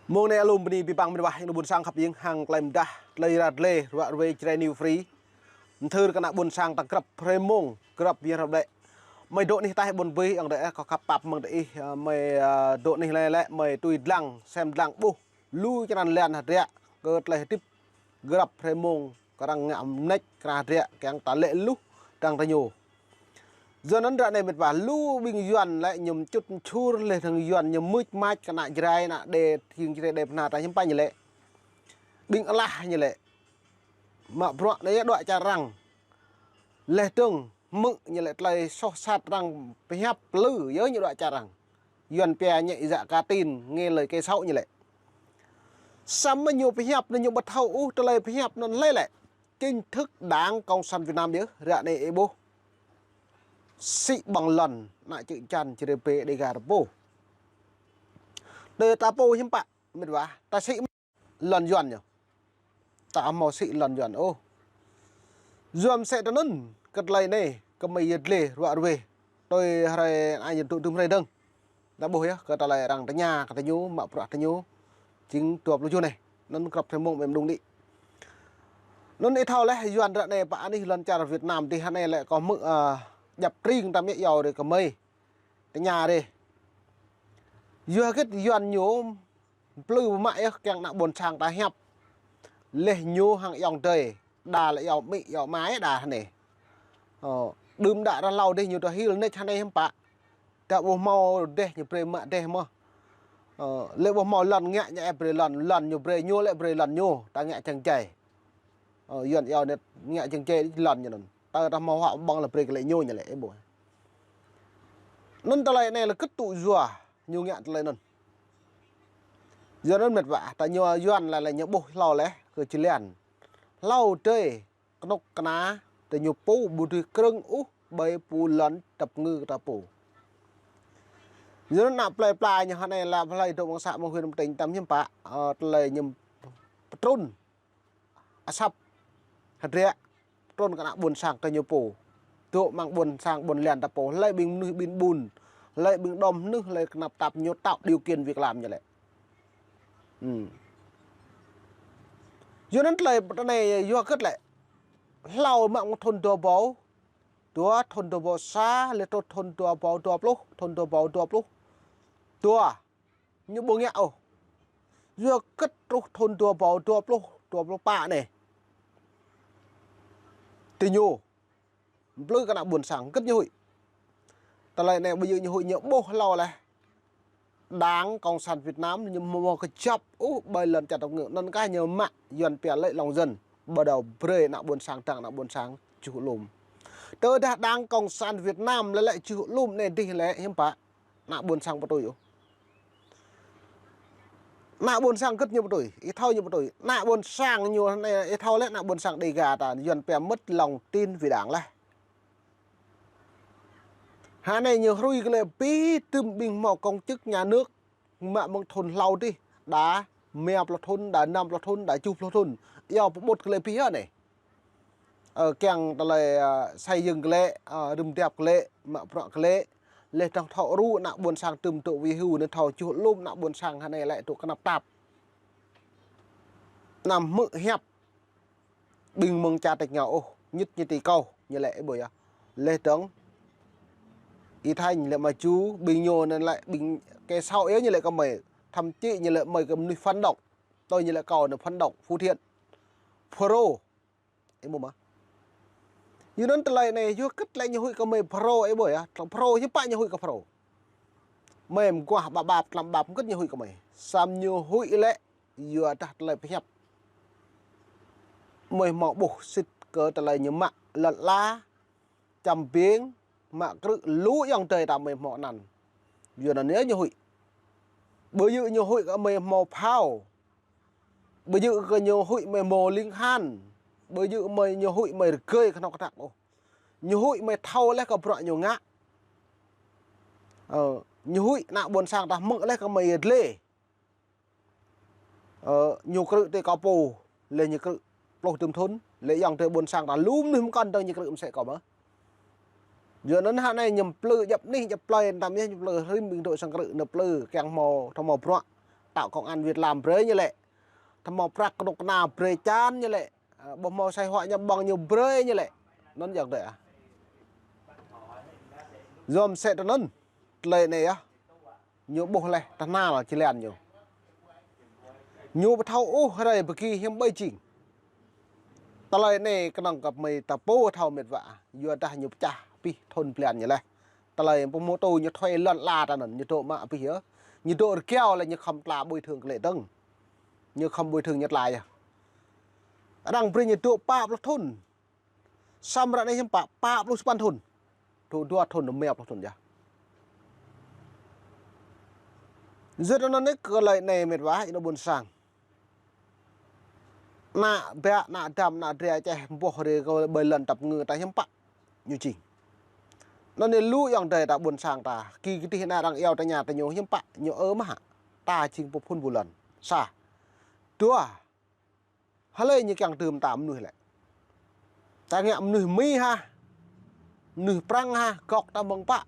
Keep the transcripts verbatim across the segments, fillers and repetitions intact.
Mông anai alum bơni abih bang mĕt wa ayŏng adơi ƀuôn sang khăp ing hăng tơlơi mơdah, tơlơi ră lĕ, ruă ruê Jrai New Free. Mơthưr kơ ană ƀuôn sang ta grăp hrơi mông, grăp yơh ră lĕ. Mơi dŏ anih ataih ƀôn bih, ayŏng adơi kâo khăp pap mơ̆ng adih, ơ, mơi, ơ, dŏ anih lĕ lĕ, mơi tui lăng, sem lăng ƀuh. Lu čơrăn lan hơdră, kơ tơlơi hơdip grăp hrơi mông, kơ arăng ngă mơneč, kơ arăng hơdră, kiăng ta lĕ luh, arăng tơñu. Yua anŭn ră anai mĕt wa lu ƀing Yuan lĕ ñu mčŭt mčhur lĕ hăng Yuan ñu mưč mač kơ ană Jrai, ană đe, hiư̆m Jrai đe pơhna ta hiư̆m pă ñu lĕ. Ƀing alah ñu lĕ. Mă bruă anai yơh đuaĭ čar arăng. Lĕ dơ̆ng hmư̆ ñu lĕ tơlơi soh sat arăng pơhiăp plư yơh ñu đuaĭ čar arăng. Yuan pia ñu ih djă ka tin, nghe lời kẻ xấu ñu lĕ. Samơ̆ ñu pơhiăp anŭn ñu ƀu thâo ôh tơlơi pơhiăp anŭn lĕ lĕ. Chính thức Đảng Cộng sản Việt Nam yơh, ră anai ih ƀuh. Sĭ ƀơ̆ng lŏn, ană čư̆ čan, Jrai bê, Đêga ta pô. Tơ ta pô hiư̆m pă, mĕt wa, ta sĭ lŏn Yuan ñu. Ta hmâo sĭ lŏn Yuan ôh. Yua mơsĕ tơ anŭn, kơ tơlơi anai, kơ mơi yơh dlê, ruă ruê. Tui hrơi anai ñu dŏ dŭm hrơi dơ̆ng. Ta ƀuh yơh, kơ tơlơi arăng tơña, kơ tơñu, mă bruă tơñu. Jing dua pluh tơjuh anai. Anŭn grăp hrơi mông mĕm đung đĭ. Anŭn ih thâo lĕ, Yuan ră anai pơ anih lŏn čar Việt Nam, dih anai lĕ kâo hmư̆, ơ, djăp tring ta mĕ iâu rê kơ mơi. Tơña rê. Yua hơget Yuan ñu plư mă yơh kiăng ană ƀuôn sang ta hiăp. Lĕ ñu hăng ayŏng adơi. Đa lĕ iâu amĭ, iâu ama yơh đa hơnai. Ơ, đưm đă ră hlâo dih ñu tơ hil nĕč hơnai hiư̆m pă. Ta ƀu hmâo dêh ñu brơi mă dêh mơ̆n. Ơ, lĕ ƀu hmâo lŏn ngă ñu ĕp brơi lŏn, lŏn ñu brơi ñu lĕ brơi lŏn ñu, ta ngă čang jai. Ơ, Yuan iâu anai ngă čang jai lŏn ñu anŭn. Tơ ta hmâo huă ƀơ̆ng lĕ brơi kơ lĕ ñu ñu lĕ ih ƀuh. Anŭn tơlơi anai lĕ kơtŭ yua ñu ngă tơlơi anŭn. Yua anŭn mĕt wa, ta ñu Yuan lĕ lĕ ñu ƀuh hlâo lĕ kơ jơlan. Hlâo dơi kơnuk kơna, tơ ñu pô ƀu dưi krơ̆ng ôh ƀơi pô lŏn tơpơngư kơ ta pô. Yua anŭn ană plơi pla ñu hơnai lĕ plơi dŏ mơ̆ng să mơ̆ng huyện mơ̆ng tỉnh ta hiư̆m pă, ơ, tơlơi ñu pơtrŭn. Asăp, hơdră, trŭn kơ ană ƀuôn sang tơ ñu pô. Dŏ amăng ƀuôn sang ƀuôn lan ta pô, hlơi ƀing mơnuih ƀin ƀun, hlơi ƀing đom mơnuih, hlơi kơnăp tap ñu tạo điều kiện việc làm ñu lĕ. Hm. Yua anŭn tơlơi pơ anai yua hơget lĕ. Hlâo mă mơ̆ng thŭn dua ƀâo, dua thŭn dua ƀâo sa, lĕ truh thŭn dua ƀâo dua pluh, thŭn dua ƀâo dua pluh dua. Ñu ƀu ngă ôh. Yua hơget truh thŭn dua ƀâo dua pluh, dua pluh pă anai. Tơ ñu. Plư kơ ană ƀuôn sang, hơget ñu huĭ. Tơlơi anai ƀu djơ̆ ñu huĭ ñu ƀuh hlâo lĕ. Đảng Cộng sản Việt Nam ñu hmâo kơjăp ôh ƀơi lŏn čar tơpơngư. Anŭn kah ñu mă Yuan pia lĕ lòng dân. Ƀu đaŏ brơi ană ƀuôn sang, dăng ană ƀuôn sang čuh lŏm. Tơdah Đảng Cộng sản Việt Nam lĕ lĕ čuh lŏm anai dih lĕ hiư̆m pă. Ană ƀuôn sang pơtui ôh. Ană ƀuôn sang hơget ñu pơtui, ih thâo ñu pơtui. Ană ƀuôn sang ñu anai, ih thâo lĕ ană ƀuôn sang Đêga ta, Yuan pia mất lòng tin vì Đảng lĕ. Hơnai ñu hrui kơ lĕ abih tơm ƀing hmâo công chức nhà nước, mă mơ̆ng thŭn hlâo dih, đa rơma pluh thŭn, đa năm pluh thŭn, đa tơjuh pluh thŭn. Iâu pơƀut kơ lĕ abih hă anai. Ơ, kiăng tơlơi, ơ, xây dựng kơ lĕ, ơ, rĭm dăp kơ lĕ, mă bruă kơ lĕ, lĕ dơ̆ng thâo rŭ ană ƀuôn sang tơm dŏ wĭ hyu anŭn thâo čuh lŏm ană ƀuôn sang hơnai lĕ dŏ kơnăp tap. Anăm hmư̆ hiăp ƀing mơ̆ng čar tač ngao ôh, ñit ñu ti kâo, ñu lĕ ih ƀuh yơh. Lĕ dơ̆ng, ih tơña lĕ mă ču, ƀing ñu anŭn lĕ, ƀing kẻ xấu yơh ñu lĕ kơ mơi, thậm chí ñu lĕ mơi kơ mơnuih phản động. Tui ñu lĕ kâo anŭn phản động, Phú Thiện. Pro. Ih ƀuh mơ̆n. Yua anŭn tơlơi anai, yua hơget lĕ ñu huĭ kơ mơi pro ih ƀuh yơh. Tơlơi pro hiư̆m pă ñu huĭ kơ pro. Mơi mơguah ƀap ƀap, tlam ƀap hơget ñu huĭ kơ mơi. Samơ̆ ñu huĭ lĕ, yua dah tơlơi pơhiăp. Mơi hmâo ƀuh sĭt kơ tơlơi ñu mă lŏn ala, čăm ƀing, mă krư̆ lu ayŏng adơi ta mơi hmâo anăn. Yua anŭn yơh ñu huĭ. Ƀu djơ̆ ñu huĭ kơ mơi hmâo phao. Ƀu djơ̆ kơ ñu huĭ mơi hmâo ling han. Ƀu djơ̆ mơi ñu huĭ mơi rơgơi kơnuk kơna ôh. Ñu huĭ mơi thâo lĕ kơ bruă ñu ngă. Ơ, ñu huĭ ană ƀuôn sang ta hmư̆ lĕ kơ mơi yơh dlê. Ơ, ñu krư̆ tơ kâo pô, lĕ ñu krư̆ pluh tơm thŭn, lĕ ayŏng adơi ƀuôn sang ta lu mơnuih mơkŏn dơ̆ng ñu krư̆ mơsĕ kâo mơ̆n. Yua anŭn hơnai ñu plư djăp anih, djăp plơi, tam yơh ñu plư rĭm ƀing dŏ sang krư̆, ñu plư kiăng hmâo, thâo hmâo bruă. Tao công an Việt Nam brơi ñu lĕ. Tơmâo prăk kơnuk kơna brơi čan ñu lĕ. Ơ, ƀu hmâo sai huă ñu ƀơ̆ng ñu brơi ñu lĕ. Anŭn yơh dơi ah. Yom sĕ tơ anŭn. Tơlơi anai yơh. Ñu ƀuh leh, tơhnal či lĕ ñu. Ñu ƀu thâo ôh hrơi pơgi hiam ƀơi jing. Tơlơi anai kơnơ̆ng kơ mơi ta pô thâo mĕt wa. Yua dah ñu pơčah pih thun blan ñu leh. Tơlơi pơmôtô ñu thuê lŏn ala ta anŭn, ñu dŏ mă pih yơh. Ñu dŏ rơgao lĕ ñu khŏm tla bồi thường kơ lĕ dơ̆ng. Ñu khŏm bồi thường ñu tla yơh. Arăng brơi ñu dŏ pă pluh thun. Samơ̆ ră anai hiư̆m pă, pă pluh sapăn thun. Dŏ dua thun, rơma pluh thun yơh. Yua anŭn anai kơ tơlơi anai mĕt wa, ih ană ƀôn sang. Ană ƀă, ană dăm, ană dra čeh, ƀuh rê kơ ƀơi lŏn tăp ngư ta hiư̆m pă. Ñu jing. Anŭn anai lu ayŏng adơi ta ƀôn sang ta. Ki kơdih ană arăng iâu tơña tơ ñu hiư̆m pă, ñu ơ mơ̆ hă. Ta jing pô phun ƀu lŏn. Sa. Dua. Hlơi ñu kiăng tơm ta mơnuih lĕ. Ta ngă mơnuih Mi hă. Mơnuih Prăng hă, gŏk ta mơ̆ng pă.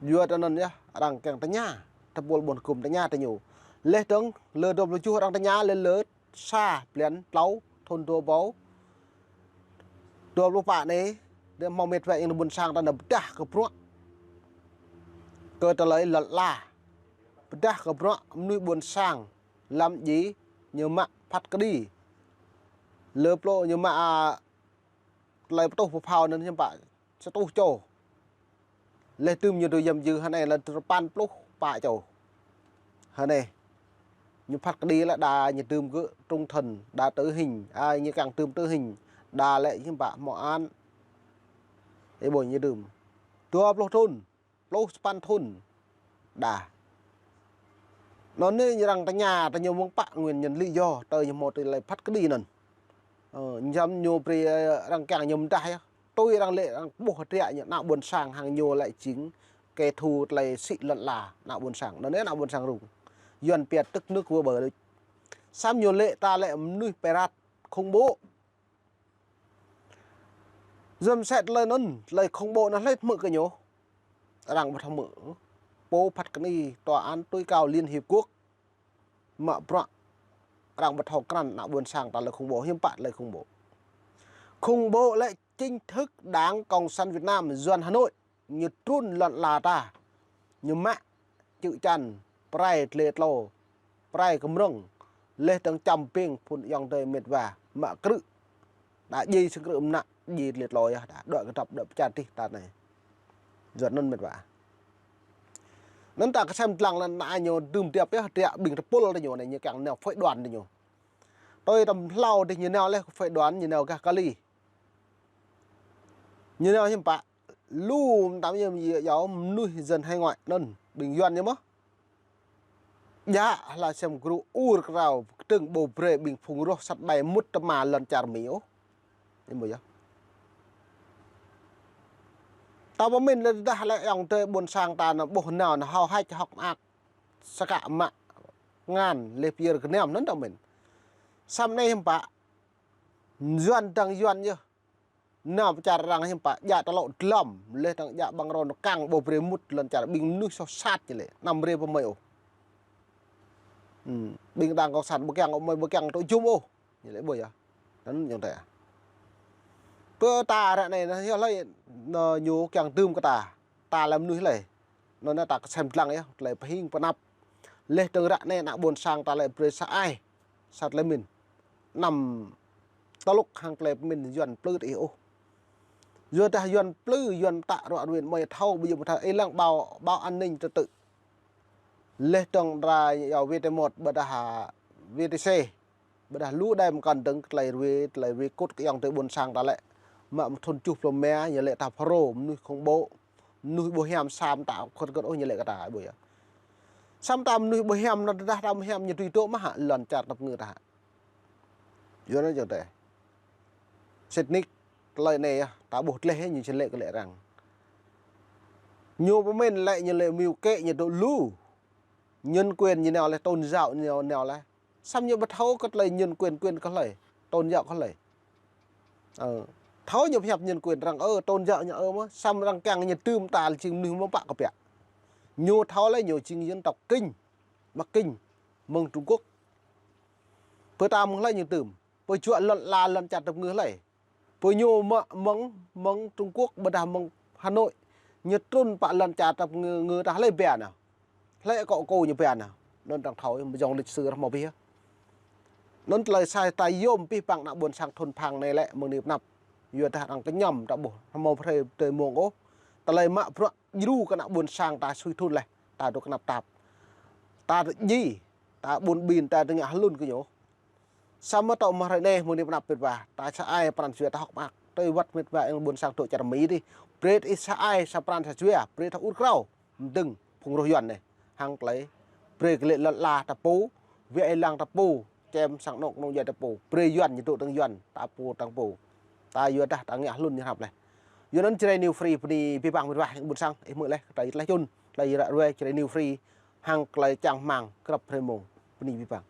Yua tơ anŭn yơh, arăng kiăng tơña. Tơpul ƀôn hơkŭm tơña tơ ñu. Leh dơ̆ng, lơ dua pluh tơjuh arăng tơña, lơ lơ sa blan tlâo, thun dua ƀâo. Dua pluh pă anai, dêh hmâo mĕt wa ih ană ƀôn sang ta anai pơdah kơ bruă. Kơ tơlơi lŏn ala. Pơdah kơ bruă mơnuih ƀôn sang. Lăm djai ñu mă phat kơđi. Lơ plô ñu mă, a, tơlơi pơtuh pơphao anŭn hiư̆m pă, sa rơtuh čô. Leh tơm ñu dŏ yăm jư hơnai lơ sapăn pluh pă čô. Hơnai. Ñu phat kơđi lĕ đa ñu tơm gơ̆ trung thân, đa tử hình, a, ñu kiăng tơm tử hình, đa lĕ hiư̆m pă hmâo án. Ih ƀuh ñu tơm. Dua pluh thun. Pluh sapăn thun. Đa. Anŭn anai arăng tơña tơ ñu mơ̆ng pă nguyên nhân lý do tơ ñu hmâo tơlơi phat kơđi anŭn. Ơ, ñu čăm ñu brơi, ơ, arăng kiăng ñu mơdah yơh. Tui arăng lĕ arăng ƀuh hơdră ñu ană ƀôn sang hăng ñu lĕ jing kẻ thù tơlơi sĭ lŏn ala ană ƀôn sang. Anŭn anai ană ƀôn sang rŭng. Yuan pia tức nước vỡ bờ đuč. Samơ̆ ñu lĕ ta lĕ mơnuih pirate khủng bố. Yom sĕ tơlơi anŭn, tơlơi khủng bố anŭn hlơi hmư̆ kơ ñu. Arăng ƀu thâo hmư̆. Pô phat kơđi Tòa án Tối Cao Liên Hiệp Quốc. Mă bruă. Arăng ƀu thâo krăn ană ƀôn sang ta tơlơi khủng bố, hiư̆m pă tơlơi khủng bố. Khủng bố lĕ chính thức Đảng Cộng sản Việt Nam Yuan Hà Nội. Ñu trŭn lŏn ala ta. Ñu mă čư̆ čan, pơrai dlê tlô, pơrai kơmrơ̆ng, leh dơ̆ng čăm ƀing phun ayŏng adơi mĕt wa, mă krư̆. Đa djai sơng krư̆ mơnă, djai dlê tlô yơh, đa dŏ kơdŏp, dŏ pơčah tih ta anai. Yua anŭn mĕt wa. Anŭn ta kơsem dlăng lĕ ană ñu dưm điap yơh, điap ƀing tơpul tơ ñu anai, ñu kiăng nao phái đoàn tơ ñu. Tui tơm hlâo dih ñu nao leh phái đoàn, ñu nao gah kali. Ñu nao hiư̆m pă, lu mơtam yơh, yơh, yơh, mơnuih dân hải ngoại anŭn, ƀing Yuan ñu mơ̆n. Djă hla sem gru ur krao, kơtơ̆ng ƀu brơi ƀing phung roh sat ƀai mŭt tơma lŏn čar Mi ôh. Ih ƀuh yơh. Ta pơmĭn lĕ dah lĕ ayŏng adơi ƀôn sang ta anŭn ƀuh nao anŭn hao hač hŏk mơak. Sa kă mă ngăn leh pơyơr gơnam anŭn ta pơmĭn. Samơ̆ anai hiư̆m pă. Yuan dang Yuan yơh. Nao pơ čar arăng hiư̆m pă, djă tơlŏ dlăm, leh dang djă ƀăng rôn kăng ƀu brơi mŭt lŏn čar ƀing mơnuih soh sat ñu lĕ, anăm brơi pơmơi ôh. Hmm, ƀing đảng cộng sản ƀu kiăng ôh, mơi ƀu kiăng tŭ jum ôh. Ñu lĕ ƀuh yơh. Anŭn yơh tơ. Pơ ta ră anai anŭn yơh hlơi, anŭn ñu kiăng tơm kơ ta. Ta lĕ mơnuih hlơi. Anŭn anai ta kơsem dlăng yơh, tơlơi pơhing pơnăp. Leh dang ră anai ană ƀôn sang ta lĕ brơi sa ai. Sa tơlơi pơmĭn. Anăm tơlŭk hăng tơlơi pơmĭn Yuan plư tơ ih ôh. Yua dah Yuan plư, Yuan tă ruă ruin mơi thâo, ƀu djơ̆ mơi thâo, ih lăng báo, báo an ninh trật tự. Leh dang dra yua VT một, ƀôdah VTC. Ƀôdah lu đai mơkăn dơ̆ng tơlơi ruai, tơlơi ruai kŭt kơ ayŏng adơi ƀôn sang ta lĕ. Mă mơ̆ng thun tơjuh pluh rơma, ñu lĕ ta Phrô, mơnuih khủng bố. Mơnuih ƀu hiam sa mơta khŏt khŏt ôh ñu lĕ kơ ta, ƀuh yơh. Sa mơta mơnuih ƀu hiam, anŭn tơdah ta ƀu hiam ñu tui tŏ mơ̆ hă, lŏn čar tơpơngư ta hă. Yua anŭn yơh tơ. Sĭt nik, tơlơi anai yơh, ta ƀuh tleh ñu či lĕ kơ lĕ arăng. Ñu pơmĭn lĕ ñu lĕ mơyŭ kĕ ñu dŏ lu. Nhân quyền ñu nao leh, tôn giáo ñu nao leh. Samơ̆ ñu ƀu thâo kơ tơlơi nhân quyền, quyền kơ hlơi, tôn giáo kơ hlơi. Ơ, thâo ñu pơhiăp nhân quyền arăng, ơ, tôn giáo ñu ơ mơ̆n, samơ̆ arăng kiăng ñu tơm ta lĕ jing mơnuih mơ̆ng pă kơ pĕ. Ñu thâo lĕ ñu jing dân tộc Kinh. Bắc Kinh, mơ̆ng Trung Quốc. Pơ ta mơ̆ng hlơi ñu tơm. Pơ juă lŏn la lŏn čar tơm ngư hlơi. Pơ ñu mă mơ̆ng, mơ̆ng Trung Quốc, ƀôdah mơ̆ng Hà Nội. Ñu trŭn pă lŏn čar tơm ngư, ngư ta hlơi ba nao. Hlơi akŏ kơ ñu ba nao. Anŭn arăng thâo, mơ̆ng jŏng lịch sử ră mơ̆ bih. Anŭn tơlơi sa ta yôm pih păng ană ƀôn sang thŭn phang anai lĕ mơ̆ng anai pơ anăp. Yua dah arăng kơñăm ta ƀuh, ră mơ̆ hrơi tơdơi mông ôh. Tơlơi mă bruă djru kơ ană ƀôn sang ta sui thŭn laih, ta dŏ kơnăp tap. Ta djai, ta ƀun ƀin, ta tơngă hlŭn kơ ñu. Samơ̆ tŏ mơ̆ hrơi anai mơ̆ng anai pơ anăp mĕt wa, ta sa ai pran jua ta hŏk mơak. Tui wăt mĕt wa ƀôn sang dŏ čar Mi dih. Brơi ih sa ai sa pran sa jua, brơi ta ur krao. Mơdơ̆ng phung roh Yuan anai. Hăng tơlơi. Brơi kơ lĕ lŏn la ta pô, wĕ ai lăng ta pô, čem sang anŏ kơnung djuai ta pô. Brơi Yuan ñu dŏ tơ̆ng Yuan, ta pô tơ̆ng pô. Ta yua dah ta ngă hlŭn ñu hrăp laih. Yua anŭn Jrai New Free bơni abih bang mĕt wa ƀôn sang, ih hmư̆ laih, tơlơi tlaih čun, tơlơi ră ruai Jrai New Free, hăng tơlơi čang rơmang, krăp hrơi mông, bơni abih bang.